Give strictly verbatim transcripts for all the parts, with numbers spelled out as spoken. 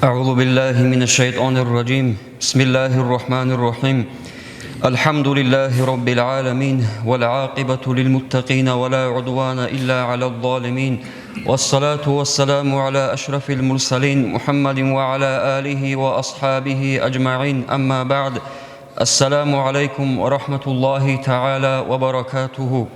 أعوذ بالله من الشيطان الرجيم. بسم الله الرحمن الرحيم. الحمد لله رب العالمين، والعاقبة للمتقين، ولا عدوان إلا على الظالمين، والصلاة والسلام على أشرف المرسلين محمد وعلى آله وأصحابه أجمعين، أما بعد. السلام عليكم ورحمة الله تعالى وبركاته.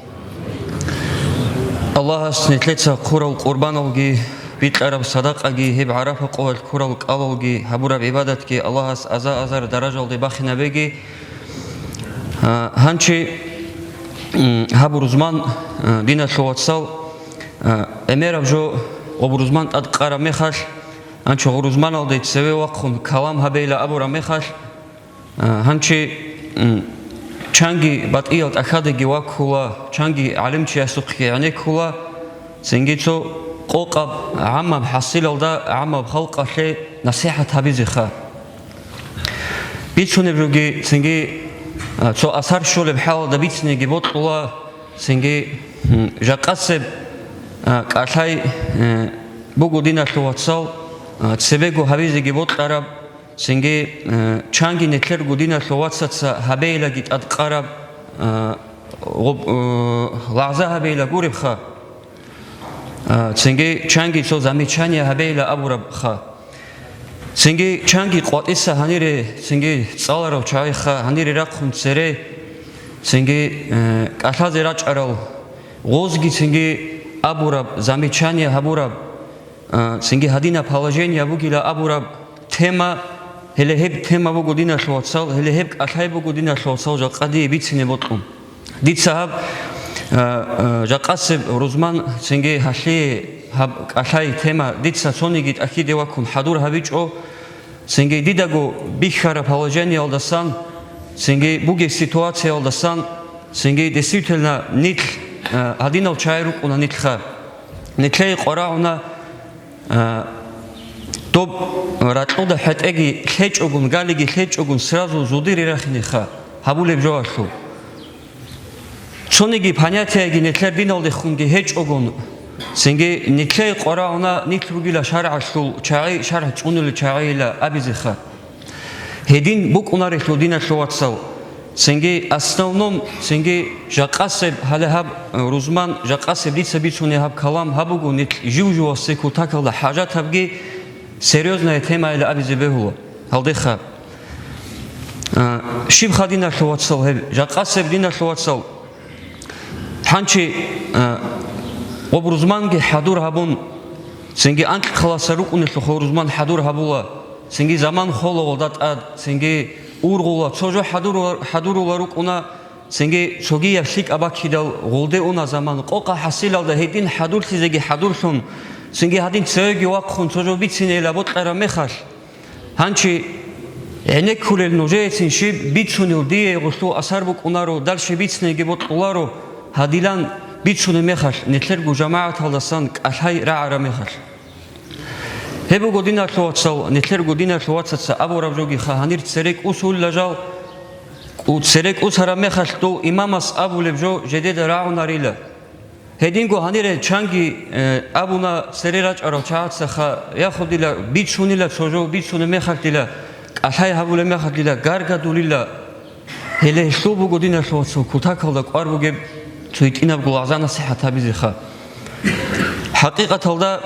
Аллагьас нилъеца хъурал къурбаналги, бикьараб садакъаги, гьеб ГӀарафа къоялъ ккурал кӀалалги, гьабураб гӀибадатги Аллагьас аза-азар даражалде бахинабеги. А, гьанчи, м, гьаб рузман, а, диналъул вацал, а, гӀемераб жо гъоб рузман тӀад къараб мехалъ, гьанчи гъоб рузманалде цеве вахъун калам гьабейила абураб мехалъ, А, гьанчи, м, чанги батӀиял тӀахьаздаги ваккула, чанги гӀалимчиясухъе гӀенеккула, цинги цо къокъаб гӀаммаб хӀасилалда гӀаммаб халкъалъе насихӀат гьабизеха. Бицунеб жоги цинги, а, цо асар щолеб хӀалалда бицинеги бокьула, цинги, м, жакъасеб, а, кӀалъай, э, буго диналъул вацал, а, цебего гьабизеги бокьараб, Цинги, э, чанги нилъерго диналъул вацаца гьабейилаги тӀадкъараб, э, гъоб-, э, лагъза гьабейила гуребха, э, цинги чанги цо замечание гьабейила абурабха. Цинги чанги къватӀиса гьанире, цинги цӀаларав чагӀиха гьанире рахъун цере, цинги, э, кӀалъазе рачӀарал гъозги цинги абураб, замечание гьабураб, А, цинги гьадинаб положение бугила абураб тема, гьеле гьеб тема буго диналъул вацал, гьеле гьеб кӀалъай буго диналъул вацал жакъа дие бицине бокьун. Дица гьаб, а, а, жакъасеб рузман цинги гьалъие гьаб кӀалъай тема дица цониги тӀахьиде ваккун хӀадур гьабичӀо, Цинги дидаго бихьараб положениялдасан, цинги бугеб ситуациялдасан, цинги действительно нилъ, э, гьадинал чагӀи рукӀуна нилъха. Нилъее къварагӀуна, э, доб ракьуда хӀетӀеги лъечӀогун, галиги лъечӀогун, сразу зудире рахинеха гьабулеб жоялъул. Цониги понятиеги нилъер диналдехунги гьечӀогун, цинги нилъее къварагӀуна нилъ ругила шаргӀалъул чагӀи, шаргӀ цӀунулел чагӀийила абизеха. Гьедин букӀунарелъул диналъул вацал, цинги основном, цинги жакъасеб гьале гьаб, э, рузман жакъасеб дица бицунеб гьаб калам гьаб буго нилъ жив-живасде кутакалда хӀажатабги серьёзная темайила абизе бегьула. Гьалдеха. А, щибха диналъул вацал гьеб, жакъасеб диналъул вацал. Гьанчи, а, гъоб рузманги хӀадур гьабун, цинги анкьхъаласа рукӀунелъухъ гъоб рузман хӀадур гьабула, цинги заман хола гъолда тӀад, цинги ургъула, цо жо хӀадурула, хӀадурула рукӀуна, цинги цогияб лъикӀаб баккидал гъолде уна заман, къокъа хӀасилалда гьедин хӀадурлъизеги хӀадурлъун, цинги гьадин цевеги вахъун цо жо бицинейила бокьараб мехалъ, Гьанчи гӀенеккулел нужеецин щиб бицунел дие гъулъул асар букӀунаро, дальше бицинеги бокьуларо, гьадилан бицунеб мехалъ, нилъерго жамагӀаталдасан кӀалъай рагӀараб мехалъ. Гьеб буго диналъул вацал, нилъерго диналъул вацаца абураб жогиха гьанир церекӀ усулила жал, кӀу-, церекӀ усараб мехалъ дов имамас абулеб жо жедеда рагӀунарила. Гьединго гьанире чанги, э, абуна цере рачӀарав чагӀацаха, я худила, бицунила цо жо, бицунеб мехалъила, кӀалъай гьабулеб мехалъила, гаргадулила. Гьеле гьелъул буго диналъул вацал кутакалда кӀвар бугеб цо гьитӀинабго вагӀза-насихӀат гьабизеха. ХӀакъикъаталда,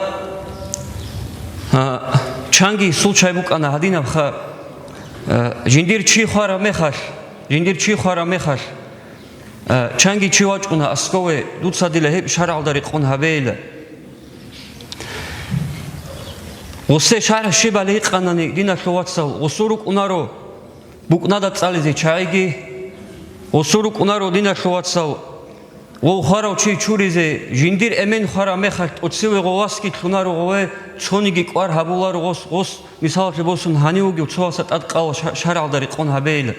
а, чанги случай букӀана гьадинабха, а, жиндир чи хвараб мехалъ, жиндир чи хвараб мехалъ, А, чанги чи вачӀуна аскове, дуца дила гьеб шаргӀалда рекъон гьабейила. Гъусе шаргӀ щибали гьикъанани, диналъул вацал, гъусу рукӀунаро букӀнада цӀализе чагӀиги, гъусу рукӀунаро, диналъул вацал, гъов хварав чи чуризе, жиндир эмен хвараб мехалъ тӀоцеве гъов васги лъунаро гъове, цониги кӀвар гьабуларо гъос, гъос Мисалалъе босун, гьанив вугев цо васда тӀад къала ша-, шаргӀалда рекъон гьабейила.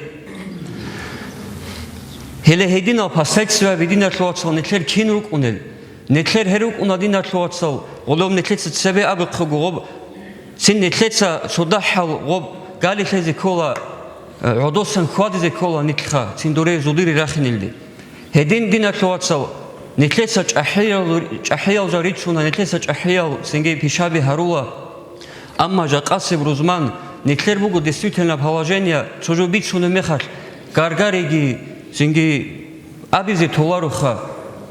Гьеле гьединал последствияби, диналъул вацал, нилъер кин рукӀунел? Нилъер гьел рукӀуна, диналъул вацал, гъолев нилъеца цебе абухъего гъоб, цин нилъеца цо дагьал гъоб гали лъезе ккола, э, гӀодосан хьвадизе ккола нилъха, цин дурей зудире рахинелде. Гьедин, диналъул вацал, нилъеца чӀахӀиял, чӀахӀиял жал рицуна, нилъеца чӀахӀиял цинги пишаби гьарула. Амма жакъасеб рузман, нилъер буго действительно положение, цо жо бицунеб мехалъ, гаргариги, цинги абизе толароха.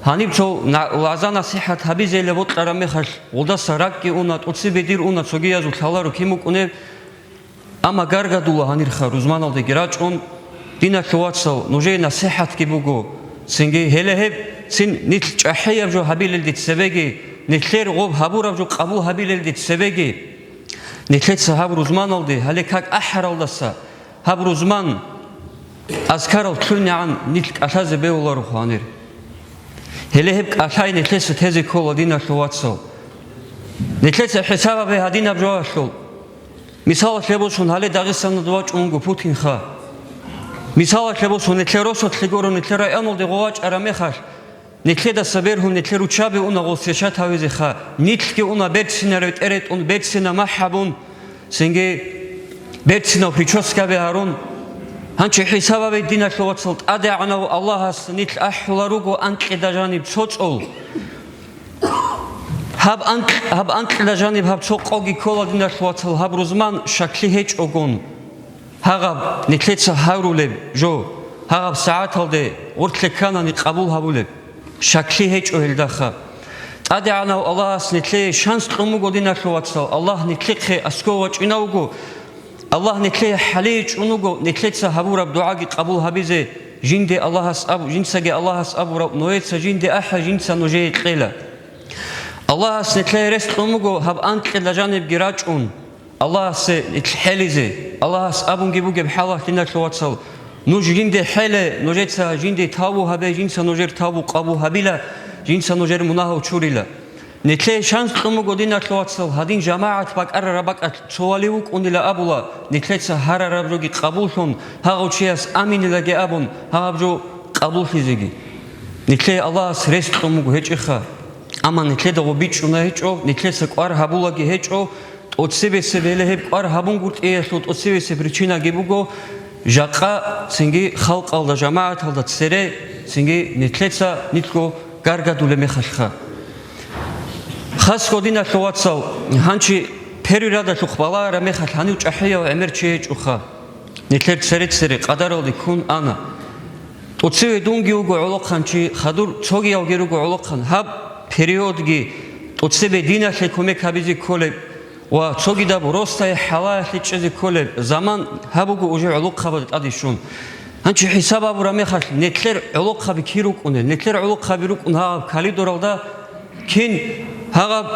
Гьаниб цо на-, вагӀза-насихӀат гьабизейилан бокьараб мехалъ, гъудаса ракӀги уна, тӀоцебе дир уна, цогиязул лъаларо кин букӀунеб. Амма гаргадула гьанирха рузманалдеги рачӀун, диналъул вацал, нужее насихӀатги буго, цинги гьеле гьеб цин нилъ чӀахӀияб жо гьабилелде цебеги, нилъер гъоб гьабураб жо къабул гьабилелде цебеги, нилъеца гьаб рузманалде гьале как ахӀаралдаса гьаб рузман азкарал лъугӀинегӀан нилъ кӀалъазе бегьуларо гьанир. Гьеле гьеб кӀалъай нилъеца тезе ккола, диналъул вацал. Нилъеца хӀисаб гьабе гьадинаб жоялъул. Мисалалъе босун, гьале Дагъистаналда вачӀун вуго Путинха. Мисалалъе босун, нилъер росулъе гуро, нилъер районалде гъов вачӀараб мехалъ, нилъедаса бергьун нилъер руччаби уна гъол сечат гьавизеха, нилъги уна берцинал ретӀа ретӀун, берцинал махӀ гьабун, цинги берцинал прическаби гьарун. Гьанчи хӀисаб гьабе, диналъул вацал, ТӀадегӀанав Аллагьас нилъ ахӀуларуго анкьида жаниб цо цӀол. Гьаб анкь-, гьаб анкьила жаниб гьаб цо къоги ккола, диналъул вацал, гьаб рузман щаклъи гьечӀогун. Гьагъаб нилъеца гьарулеб жо, гьагъаб сагӀаталде гъорлъе кканани къабул гьабулеб. Щаклъи гьечӀо гьелдаха. ТӀадегӀанав Аллагьас нилъее шанс кьун буго, диналъул вацал, Аллагь нилъехъе аскӀов вачӀинав вуго, Аллагь нилъее хӀалие чӀун вуго, нилъеца гьабураб дугӀаги къабул гьабизе, жинде Аллагьас аб-, жинцаги Аллагьас абураб, Ноеца жинде ахӀа, жинца нужее кьела. Аллагьас нилъее рес кьун буго гьаб анкьила жанибги рачӀун, Аллагьасе нилъ хӀелизе. Аллагьас абунги бугеб хӀалалъ, диналъул вацал, нуж жинде хӀеле, нужеца жинде тавбу гьабе, жинца нужер тавбу къабул гьабила, жинца нужер мунагьал чурила. Нилъее шанс кьун буго, диналъул вацал, гьадин жамагӀат бакӀарараб бакӀалъ цо вали вукӀунила абула, нилъеца гьарараб жоги къабуллъун, гьагъав чияс аминилаги абун, гьагъаб жо къабуллъизеги. Нилъее Аллагьас рес кьун буго гьечӀеха. Амма нилъеда гъоб бичӀчӀуна гьечӀо, нилъеца кӀвар гьабулаги гьечӀо, тӀоцебесеб гьеле гьеб кӀвар гьабунгутӀиялъул тӀоцебесеб причинаги буго, жакъа цинги халкъалда, жамагӀаталда цере цинги нилъеца нилъго гаргадулеб мехалъха. Хасго, диналъул вацал, гьанчи первый рядалъухъ балагьараб мехалъ гьанив чӀахӀияв гӀемер чи гьечӀоха. Нилъер цере-цере къадаралде ккун ана. ТӀоцеве дунги вуго гӀолохъанчи, хадур цогиявги руго гӀолохъан. Гьаб периодги тӀоцебе диналъе кумек гьабизе кколеб ва цогидаб росдае хӀалалъе чӀезе кколеб заман гьаб буго уже гӀолохъабазда тӀаде щун. Гьанчи хӀисаб гьабураб мехалъ, нилъер гӀолохъаби кир рукӀунел? Нилъер гӀолохъаби рукӀун гьаб коридоралда, кин гьагъаб,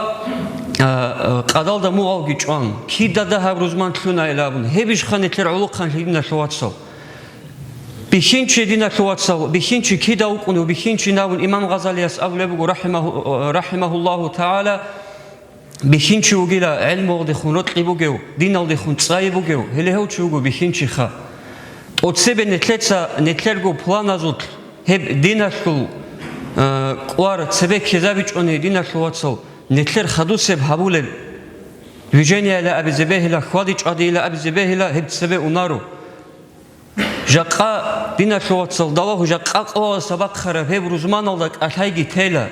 а, а, къадалда мугъалги чӀван, кида дагьаб рузман лъуна илан абун, гьебищха нилъер гӀолохъанлъи, диналъул вацал? Бихьинчи, диналъул вацал, бихьинчи кида вукӀунев? Бихьинчи абун имам Гъазалияс абулеб буго, рахӀимагьу-, рахӀимагьуллагьу тагӀала, бихьинчи вугила гӀелмуялдехун рокьи бугев, диналдехун цӀайи бугев, гьеле гьев чи вуго бихьинчиха. ТӀоцебе нилъеца, нилъерго планазулъ гьеб диналъул, э, кӀвар цебе ккезабичӀони, диналъул вацал, нилъер хадусеб гьабулеб, движениялъ абизе бегьила, хьвади-чӀвадиялъ абизе бегьила, гьеб цебе унаро. Жакъа, диналъул вацал, давагьу жакъа къоялдаса бахъараб гьеб рузманалда кӀалъайги тела.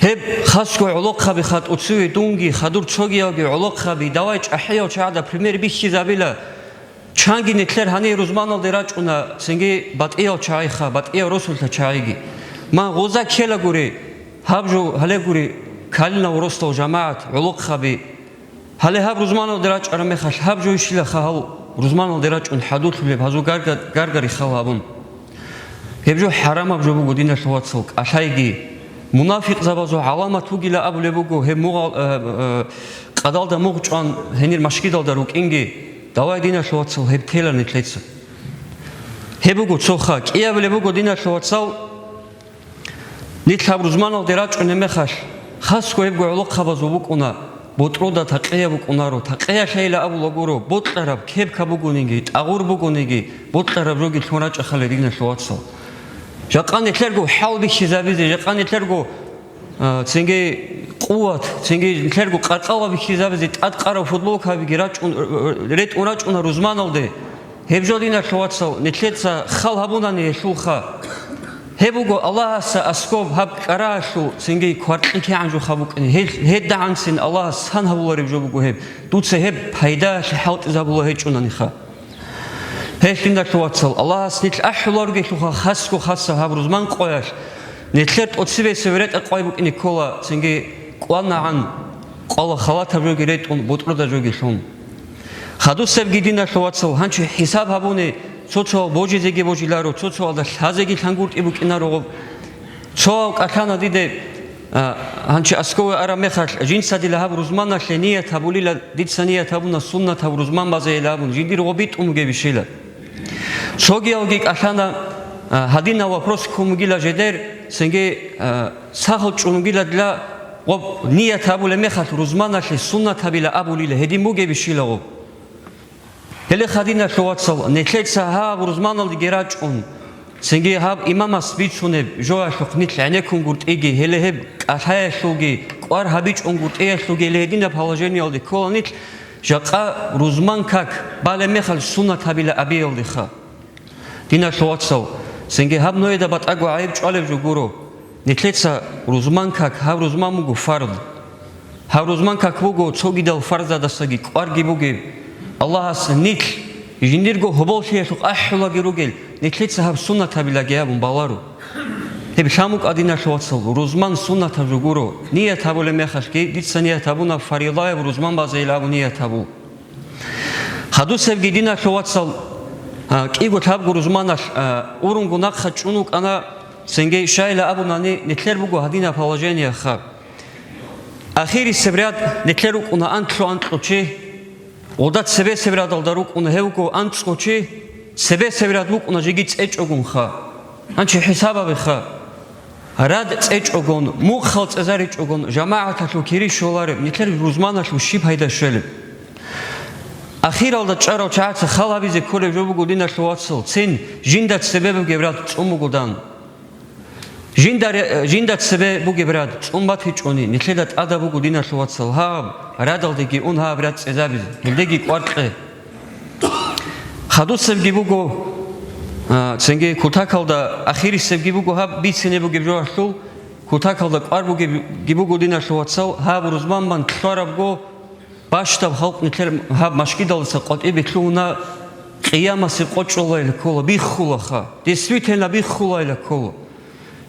Гьеб хасго гӀолохъабиха, тӀоцеве дунги, хадур цогиявги гӀолохъаби, давай чӀахӀиял чагӀазда пример бихьизабила. Чанги нилъер гьанир рузманалде рачӀуна, цинги батӀиял чагӀиха, батӀиял росулъа чагӀиги. Ман гъоза ккелагури, гьаб жо гьалагури, калинав росдал жамагӀат, гӀолохъаби. Гьале гьаб рузманалде рачӀараб мехалъ, гьаб жо ищилаха гьал рузманалде рачӀун хӀадурлъулеб, гьазул гарга-, гаргарихал гьабун. Гьеб жо хӀарамаб жо буго, диналъул вацал, кӀалъайги. Мунафикъзабазул гӀаламат вугила абулеб буго, гьеб мугъал-, э, э, къадалда мугъ чӀван гьенир машгидалда рукӀинги, давай, диналъул вацал, гьеб тела нилъеца. Гьеб буго цоха. КӀиабилеб буго, диналъул вацал, нилъ гьаб рузманалде рачӀунеб мехалъ, хасго гьебго гӀолохъабазул букӀуна, ботӀрода такъияб букӀунаро, такъиялъайила абула гуро, бокьараб кепка бугониги, тӀагъур бугониги, бокьараб жоги лъун рачӀахъали, диналъул вацал. Жакъа нилъерго хӀал бихьизабизе, жакъа нилъерго, а, цинги къуват, цинги нилъерго къаркъала бихьизабизе, тӀадкъарав футболкабиги рачӀун, ретӀун рачӀуна рузманалде. Гьеб жо, диналъул вацал, нилъеца хал гьабунани гьелъулха. Гьеб буго Аллагьасда аскӀоб гьаб кӀараялъул цинги кваркьи кигӀан жоха букӀине. Гьел, гьедагӀанцин Аллагьас сан гьабулареб жо буго гьеб. Дуца гьеб пайдаялъе хӀалтӀизабула гьечӀонаниха. Гьелъ, диналъул вацал, Аллагьас нилъ ахӀуларогелъулха хасго хасаб гьаб рузман къоялъ, нилъер тӀоцебесеб ретӀа къвай букӀине ккола, цинги кӀванагӀан къвала халатаб жоги ретӀун, бутӀруда жоги лъун. Хадусебги, диналъул вацал, гьанчи хӀисаб гьабуни, цо-цоял божизеги божиларо, цо-цоялда лъазеги лъангуртӀи букӀинаро гъоб. Цо кӀалъана диде, а, гьанчи аскӀове араб мехалъ, жинца дила гьаб рузманалъе ният гьабулила, дица ният гьабуна суннатаб рузман базейила абун, жиндир гъоб битӀун бугебищила. Цогиялги кӀалъана, а, гьадинав вопрос ккун бугила жедер, цинги, а, сахал чӀун бугила дила гъоб ният гьабулеб мехалъ рузманалъе суннатабила абулила, гьедин бугебищила гъоб. Гьеле, диналъул вацал, нилъеца гьаб рузманалдеги рачӀун, цинги гьаб имамас бицунеб жоялъухъ нилъ гӀенеккунгуртӀиги, гьеле гьеб кӀалъаялъулги, кӀвар гьабичӀунгуртӀиялъулги, гьеле гьединаб положениялде ккола нилъ, жакъа рузман как балеб мехалъ суннатабила абиялдеха. Диналъул вацал, цинги гьаб нужеда батӀаго гӀайиб чӀвалеб жо гуро. Нилъеца рузман как, гьаб рузман буго фард. Гьаб рузман как буго цогидал фарзадасаги кӀварги бугеб. Аллагьас нилъ жиндирго гьоболлъиялъухъ ахӀулаги ругел, нилъеца гьаб суннатабилаги абун баларо. Гьеб лъан букӀа, диналъул вацал, рузман суннатаб жо гуро. Ният гьабулеб мехалъги, дица ният гьабуна фарилаяб рузман базейил абун ният гьабу. Хадусебги, диналъул вацал, а, кӀиго лъабго рузманалъ, а, урунго нахъа чӀун вукӀана, цинги щайила абунани, нилъер буго гьадинаб положение ха. Ахирисеб ряд нилъер рукӀуна анлъго-анкьго чи, гъода цебесеб рядалда рукӀуна гьев вуго анцӀго чи, цебесеб ряд вукӀуна жеги цӀечӀогун ха. Гьанчи хӀисаб гьабе ха. Рад цӀечӀогон, мухъал цӀезаричӀогон, жамагӀаталъул кири щолареб, нилъер рузманалъул щиб пайда щвелеб? Ахиралда чӀарал чагӀаца хал гьабизе кколеб жо буго, диналъул вацал, цин жинда цебе бугеб рад цӀун бугодан. Жинда ре-, жинда цебе бугеб рад цӀун батичӀони, нилъеда тӀада буго, диналъул вацал, гьаб радалдеги ун гьаб рад цӀезабизе, гьелдеги кӀвар кье. Хадусебги буго, а, цинги кутакалда ахирисебги буго гьаб бицине бугеб жоялъул, кутакалда кӀвар бугебги буго, диналъул вацал, гьаб рузман бан лъварабго бащдаб халкъ нилъер гьаб машгидалдаса къватӀибе лъугьуна, къиямасеб къо чӀолайила ккола, биххулаха, действительно биххулайила ккола.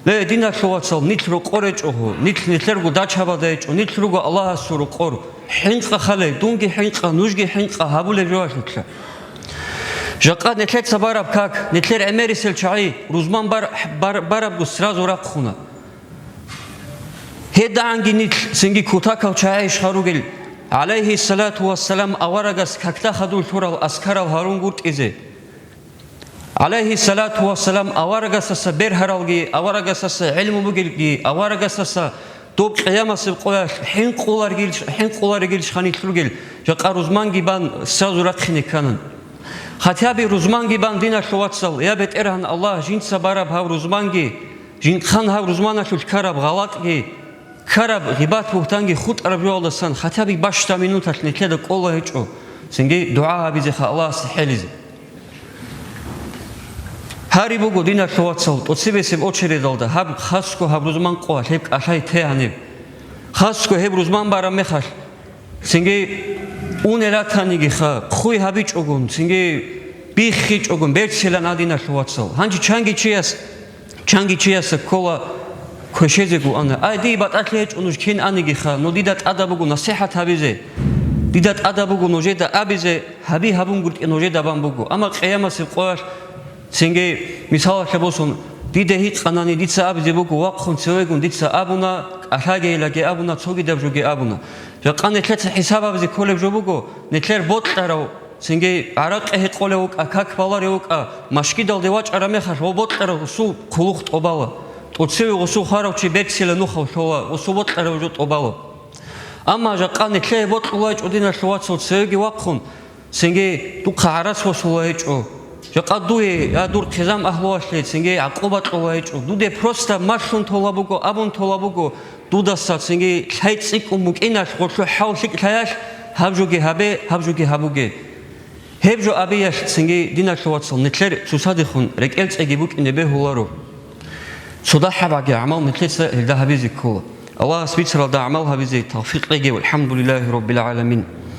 Ле, диналъул вацал, нилъ рокъор гьечӀого, нилъ нилъерго дачабада гьечӀо, нилъ руго Аллагьасул рокъор. ХӀинкъа хале, дунги хӀинкъа, нужги хӀинкъа гьабулеб жоялъулъа. Жакъа нилъеца бараб как, нилъер гӀемерисел чагӀи рузман бар-, бар-, барабго сразу рахъуна. ГьедагӀанги нилъ цинги кутакал чагӀи ишха ругел, гӀалайгьиссалату вассалам, аварагас какда хадур лъурал аскарал гьарун гуртӀизе. ГӀалайгьиссалату вассалам, аварагасдаса бергьаралги, аварагасдаса гӀилму бугелги, аварагасдаса доб къиямасеб къоялъ хӀинкъуларгил-, хӀинкъуларигилищха нилъ ругел, жакъа рузманги бан сразу рахъине кканан. Хатяби рузманги бан, диналъул вацал, я БетӀергьан Аллагь, жинца бараб гьав рузманги, жинхъан гьав рузманалъулъ ккараб гъалатӀги, ккараб гъибат-бугьтанги хутӀараб жоялдасан хатяби бащдаб минуталъ нилъеда кӀола гьечӀо, цинги дугӀа гьабизеха Аллагьасде хӀелизе. Гьари буго, диналъул вацал, тӀоцебесеб очередалда гьаб хасго гьаб рузман къо гьеб кӀалъай те гьаниб. Хасго гьеб рузман бараб мехалъ, цинги уне ратанигиха, хъуй гьабичӀогун, цинги биххичӀогун, берцилан а, диналъул вацал. Гьанже чанги чияс Чанги чияса ккола квешезего ана. Ай, дие батӀалъи гьечӀо нуж кин анигиха, ну дида тӀада буго насихӀат гьабизе. Дида тӀада буго нужеда абизе, гьаби гьабунгуртӀи нужеда бан буго. Амма къиямасеб къоялъ цинги, мисалалъе босун, дида гьикъанани дица абизе буго, вахъун цевегун дица абуна, кӀалъагейилаги абуна, цогидаб жоги абуна. Жакъа нилъеца хӀисаб гьабизе кколеб жо буго, нилъер бокьарав Цинги гӀаракъи гьекъолев вукӀа, как баларев вукӀа, машгидалде вачӀараб мехалъ гъо бокьарав гъусул хъулухъ тӀобала. ТӀоцеве гъусул хварав чи берцила нухал лъола, гъусул бокьарав жо тӀобала. Амма жакъа нилъее бокьулайчӀо, диналъул вацал, цевеги вахъун, цинги духъа гӀарац босулайчӀо. Жакъа дуе, я дур хъизан агьлуялъе, цинги гӀакъуба кьолайчӀо. Дуде просто малъун тола буго, абун тола буго, дудаса цинги лъай цӀикӀкӀун букӀиналъ, гъорлъу хӀал лъикӀлъаялъ, гьаб жоги гьабе, гьаб жоги гьабуге. Гьеб жо абиялъ цинги, диналъул вацал, нилъер цоцадехун рекӀелцӀеги букӀине бегьуларо. Цо дагьабги гӀамал нилъеца гьелда гьабизе ккола. Аллагьас бицаралда гӀамал гьабизе тавфикъ кьеги, валхӀамдулиллагьи раббил гӀаламин.